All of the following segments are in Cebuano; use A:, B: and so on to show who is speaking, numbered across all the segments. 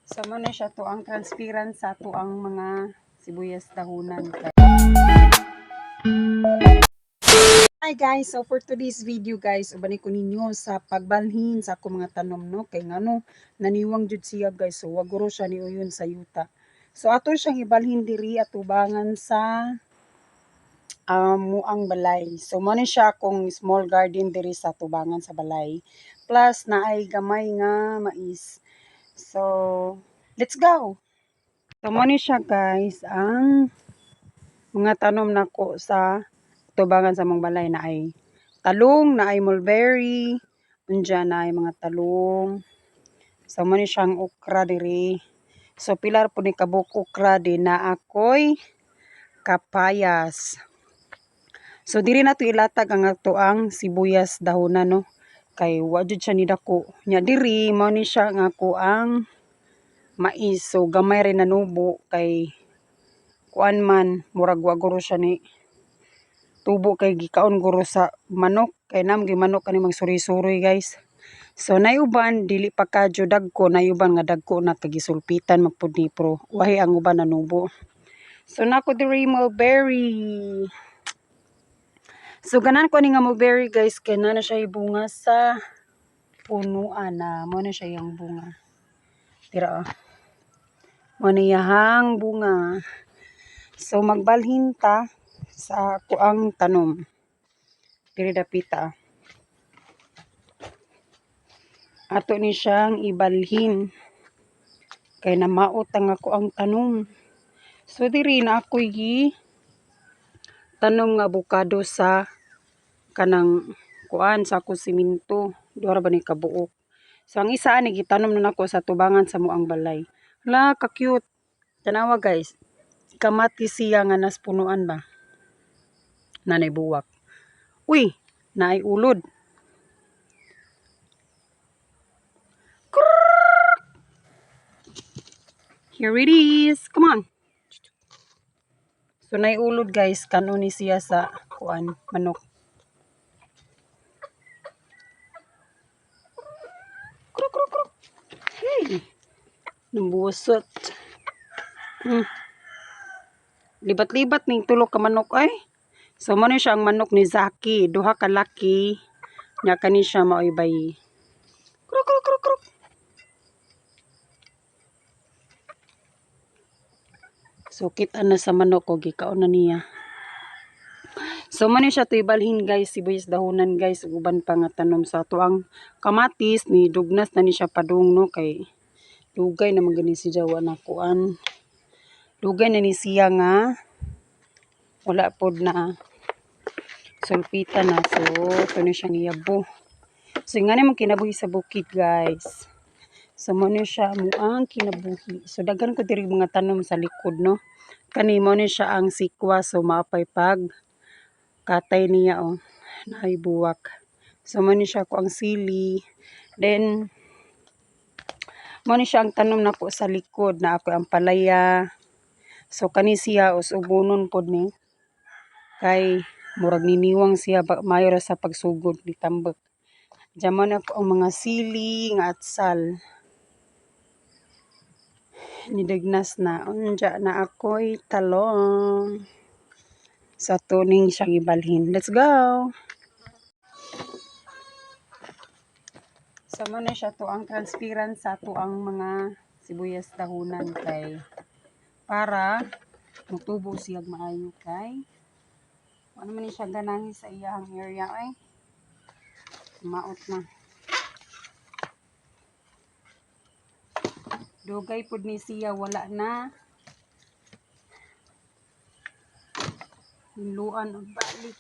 A: So mo na siya to ang transparent sa ato ang mga sibuyas dahunan. Hi guys, so for today's video guys, uban ko ninyo sa pagbalhin sa ako mga tanom, no, kay ngano naniwang jud siya guys, so waguro siya ni uyon sa yuta. So ato siyang ibalhin diri atubangan sa muang balay. So mo ni siya akong small garden diri sa tubangan sa balay. Plus naay gamay nga mais. So let's go. So mo ni siya guys ang mga tanom nako sa tubangan sa mong balay na ay talong, na ay mulberry, unya na ay mga talong. So mo ni siyang okra diri. So pilar po ni kabuk okra din na ako'y kapayas. So diri na to ilatag ang ato ang sibuyas dahonan, no, kay wa jud siya ni dako. Nya diri mao ni siya nga ako ang mais. So gamay rin nanubo kay kuan man, murag wa guro siya ni tubo kay gikaon guro sa manok, kay nam gi manok kani magsuri-suri guys. So nay uban dili pa kadyo dagko, nay uban nga dagko na kay gisulpitan man pud ni pero wahi ang uban nanubo. So nako diri mulberry. So ganan ko ani nga mulberry guys kay naa na siya bunga sa punuan na mo na siya yung bunga. Tira oh. Mo na iyahang bunga. So magbalhin ta sa ako ang tanom. Diri dapita. Ato ni siyang ibalhin kay namaot ang ako ang tanom. So diri na ako'y gi tanom nga abukado sa kanang kuan sa ako siminto. Duha ra ba ni kabuok. So ang isa ani gitanom na nako sa tubangan sa muang balay. Hala ka cute. Tanawa guys. Kamatis siya nga nas punuan ba. Nanay buwak. Uy, naay ulod. Here it is. Come on. So naay ulod guys, kanon ni siya sa kuan manok. Kruk kruk kruk. Hey. Nambusot. Libat-libat ning tulo ka manok ay. So mo ni siya ang manok ni Zaki, duha ka laki. Nya kani siya maoy bayi. Kruk kruk kruk kruk. So kita na sa manok ko gikaon na niya. So man siya to ibalhin guys, sibuyas dahunan guys, ug uban pa nga tanom sa ato ang kamatis ni dugnas na ni siya padung, no, kay dugay naman gani si Jawa na kuan. Dugay na ni siya nga wala pod na sulpita na, so ito na siyang iyabo. So nga mong kinabuhi sa bukid guys. So mo ni siya mo ang kinabuhi. So daghan ko diri mga tanom sa likod, no. Kani mo ni siya ang sikwa, so maapay pag katay niya oh, naay buwak. So mo ni siya ko ang sili. Then mo ni siya ang tanom nako sa likod na ako ang palaya. So kani siya us ubunon pod ni kay murag niniwang siya ba, maayo ra sa pagsugod ni tambak. Diyan mo na ako ang mga sili nga atsal. Nidagnas na. Unja na ako'y talong. Sa tuning siyang ibalhin. Let's go! So mo na siya to ang transparent sa ato ang mga sibuyas dahunan kay para mutubo siya maayo kay ano man ni siya ganahi sa iyahang area ay maot na. Dugay pud ni siya wala na hinluan og balik.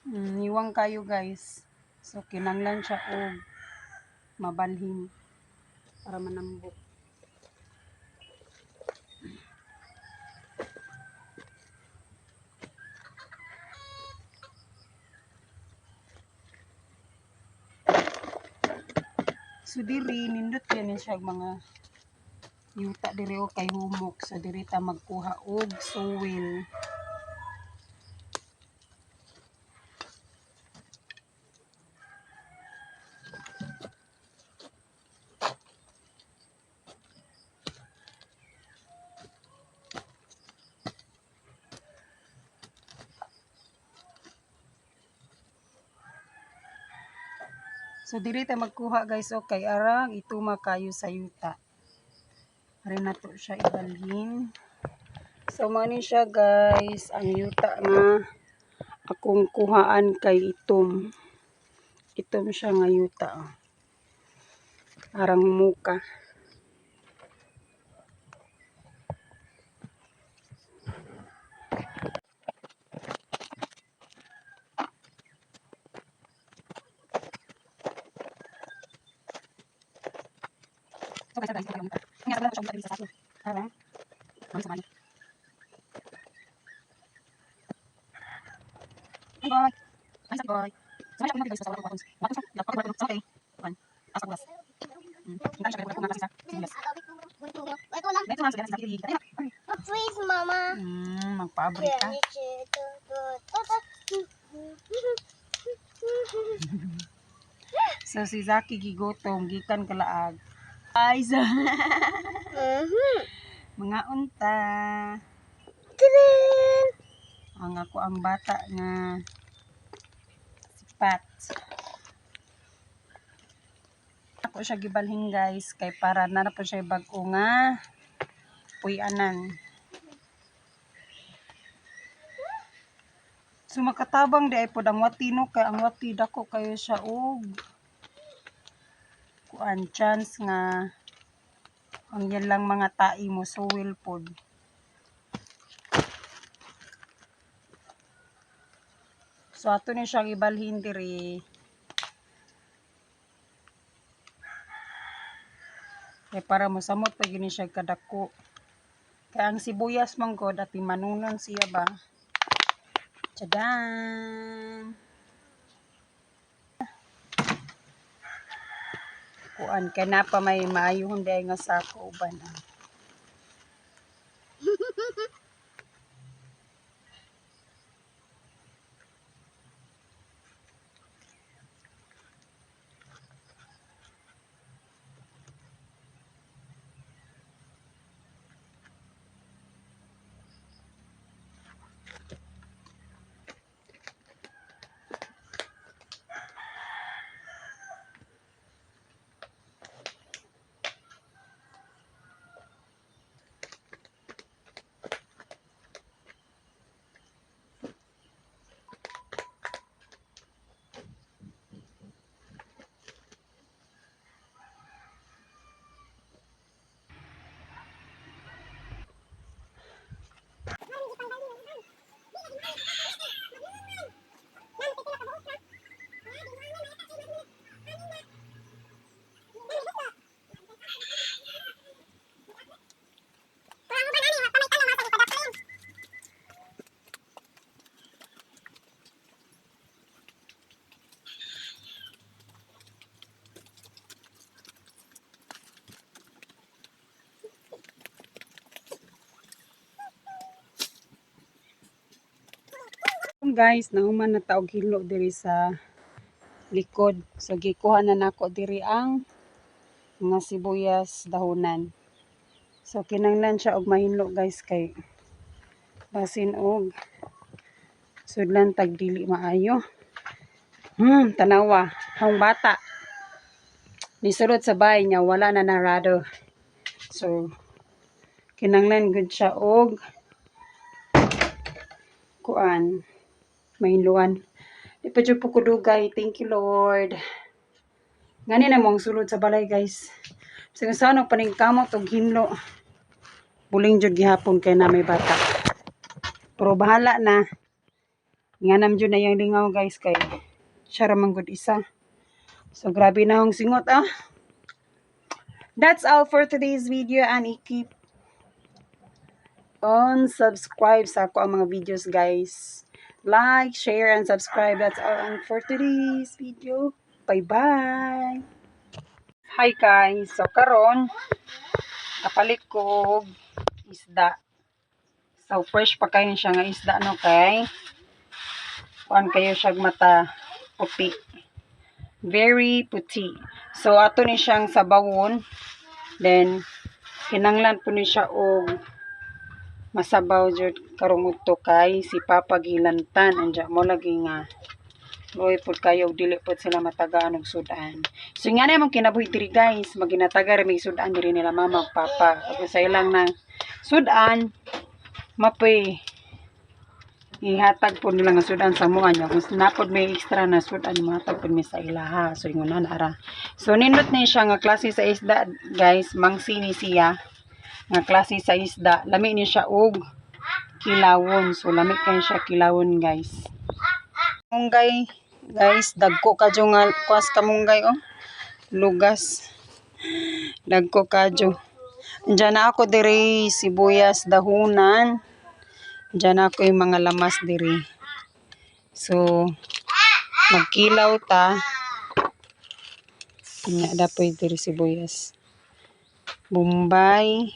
A: Niwang kayo guys. So kinanglan siya og mabalhin para manambok. So diri nindot kay ni siya mga yuta diri o kay humok. So diri ta magkuha og soil. So diri ta magkuha, guys, o kay arang ituma kayo sa yuta. Ari nato siya ibalhin. So mao ni siya, guys, ang yuta nga akong kuhaan kay itom. Itom siya nga yuta. Oh. Arang muka. So guys, guys, para boy.
B: Please, Mama.
A: Magpaabri ka. So si Zaki gigutom gikan kalaag. Ay, so, mga unta.
B: Tadaan!
A: Ang ako ang bata nga si Pat. Ako siya gibalhin, guys, kay para na na po siya bag-o nga puy-anan. So makatabang di ay pod ang wati, no, kay ang wati dako kayo siya og kuan, chance nga ang yan lang mga tai mo suwil pod. So ato ni siyang ibalhin diri. Kay para mosamot pa gini siya kadako. Kay ang sibuyas man gud at manunon siya ba. Tchadan! Kuan kay napa may maayuhon diay nga sako uban ah. Guys, nahuman na ta og hilo diri sa likod. So gikuha na nako diri ang mga sibuyas dahonan. So kinanglan siya og mahinlo, guys, kay basin og sudlan tag dili maayo. Tanawa, ang bata. Nisulod sa bahay niya, wala na narado. So kinanglan gud siya og kuan, mahinluan. Di pa jud po ko dugay. Thank you, Lord. Ngani na mong sulod sa balay, guys. Sige sa paningkamot og hinlo. Buling jud gihapon kay na may bata. Pero bahala na. Nganam jud na yung lingaw, guys, kay siya ra man gud isa. So grabe na akong singot ah. That's all for today's video and i-keep on subscribe sa ako ang mga videos, guys. Like, share, and subscribe. That's all for today's video. Bye-bye! Hi guys, so karon kapalit ko og isda. So fresh pa kayo siya nga isda, no, kay kuan kayo siya mata, puti. Very puti. So ato ni siyang sabawon. Then kinanglan po ni siya og masabaw jud karong udto kay si Papa gilantan anja mo lagi nga luoy pud kayo og dili pud sila matagaan og sudan. So nga na imong kinabuhi diri, guys, maginataga ra may sudan diri nila mama ug papa. Ug sa ilang na sudan mapoy ihatag po nila nga sudan sa mua niya. Kung napod may extra na sudan, mahatag po mi sa ilaha. So ingon na ara. So nindot ni siya nga klase sa isda, guys, mangsi ni siya nga klase sa isda. Lami ni siya og kilawon. So lami kayo siya kilawon, guys. Munggay, guys, dagko kadyo nga kuas kamunggay, oh. Lugas. Dagko kadyo. Diyan na ako diri sibuyas dahunan. Diyan ako yung mga lamas diri. So magkilaw ta. Nya dapoy diri sibuyas. Bombay.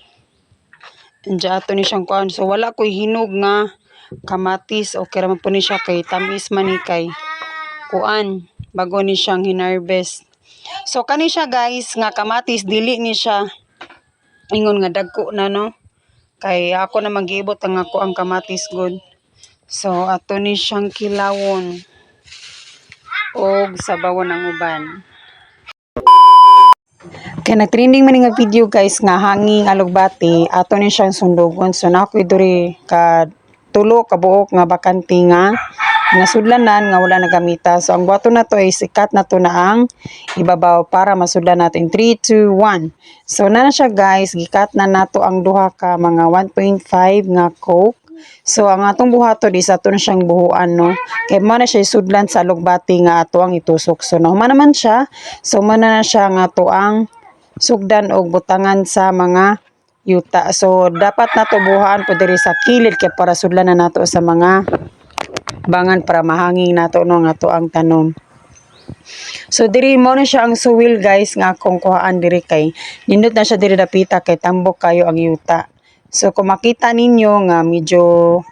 A: Diyan ato ni siyang kuan. So wala ko'y hinog nga kamatis. Okay ra man po ni siya kay tamis man ni kay kuan bago ni siyang hinarvest. So kani siya, guys, nga kamatis, dili ni siya ingon nga dagko na, no. Kay ako na giibot ang ako ang kamatis good. So ato ni siyang kilawon og sabawon ang uban. Kay nag-trending man ni nga video, guys, nga hanging alugbati, ato ni siyang sundugon. So na ako'y diri ka tulo ka buok nga bakante nga nasudlanan nga wala nagamita. So ang buhaton nato is i-cut nato na ang ibabaw para masudlan natin. 3, 2, 1. So na siya, guys, gi-cut na nato ang duha ka mga 1.5 nga Coke. So ang atong buhaton is ato na siyang buhuan, no. Kay mo na siya sudlan sa alugbati nga ato ang itusok. So nahuman naman siya. So mo na siya nga ato ang sugdan og butangan sa mga yuta. So dapat nato buhaan po diri sa kilid kay para sudlan na nato sa mga bangan para mahanging nato, no, nga ato ang tanom. So diri mo na siya ang suwil, guys, nga akong kuhaan diri kay nindot na siya diri dapita kay tambok kayo ang yuta. So kung makita ninyo nga medyo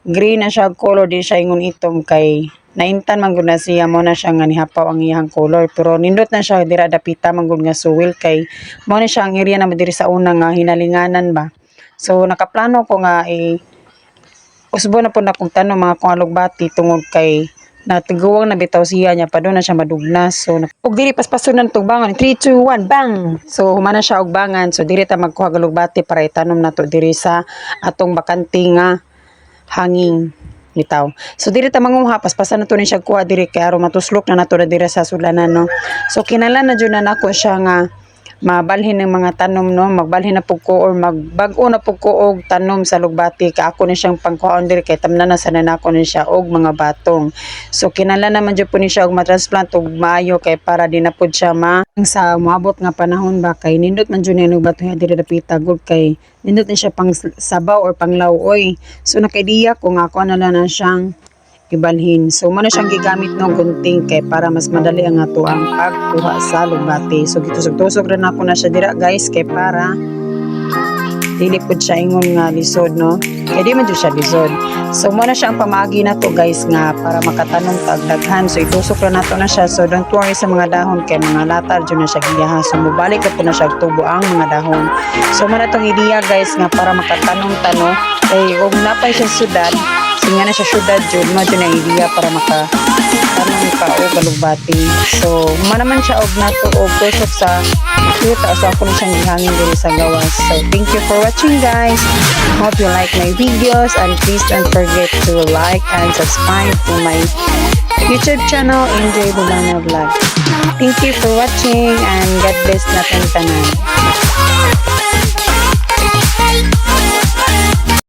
A: green na siya color, di siya ingon itom kay naintan man gud na siya, mo na siya nga nihapaw ang iyang color, pero nindot na siya dira dapita man gud nga suwil kay mo na siya ang area na diri sa una nga hinalinganan ba. So nakaplano ko nga i usbo na po na kong tanom mga kong alugbati tungod kay natiguwang na bitaw siya niya pa doon na siya madugnas. So ug diri paspason na tug bangan. 3, 2, 1, bang! So humana siya og bangan. So diri ta magkuha og alugbati para itanom nato diri sa atong bakante nga hanging bitaw. So diri ta manguha, paspasan na to ni siya kuha diri kay aron matuslok na nato na diri sa sulanan, no. So kinahanglan na jud na nako siya nga mabalhin ng mga tanom, no, magbalhin na pud ko or magbag-o na pud ko og tanom sa lugbati ka ako ni siyang pangkuhaon diri kay tamna na sana nako ni siya og mga batong. So kinahanglan naman jud po ni siya og matransplant og maayo kay para di na pud siya ma sa moabot nga panahon ba, kay nindot man jud ni og bato diri dapita gud kay nindot ni siya pang sabaw or panglaw-oy. So naka-ideya ko nga ako na lang na siyang ibalhin. So mo na siyang gigamit, no, gunting kay para mas madali ang ato ang pagkuha sa lugbati. So gitusok-tusok rin ako na siya dira, guys, kay para dili pud siya ingon nga lisod, no. Kay di man jud siya lisod. So mo na siya ang pamaagi na to, guys, nga para makatanom tag daghan. So itusok ra nato na siya. So don't worry sa mga dahon kay mga latar jud na siya giyaha. So mobalik ra po na siya og tubo ang mga dahon. So mo na tong ideya, guys, nga para makatanom ta, no. Kay og napay siya syudad, nga na siya syudad jud mo jud na idea para maka tanom ka og alugbati. So man naman siya og nato og tusok sa yuta. So ako na siyang gihangin diri sa gawas. So thank you for watching, guys. Hope you like my videos and please don't forget to like and subscribe to my YouTube channel, Enjoy Bulana Vlog. Thank you for watching and God bless natin tanan.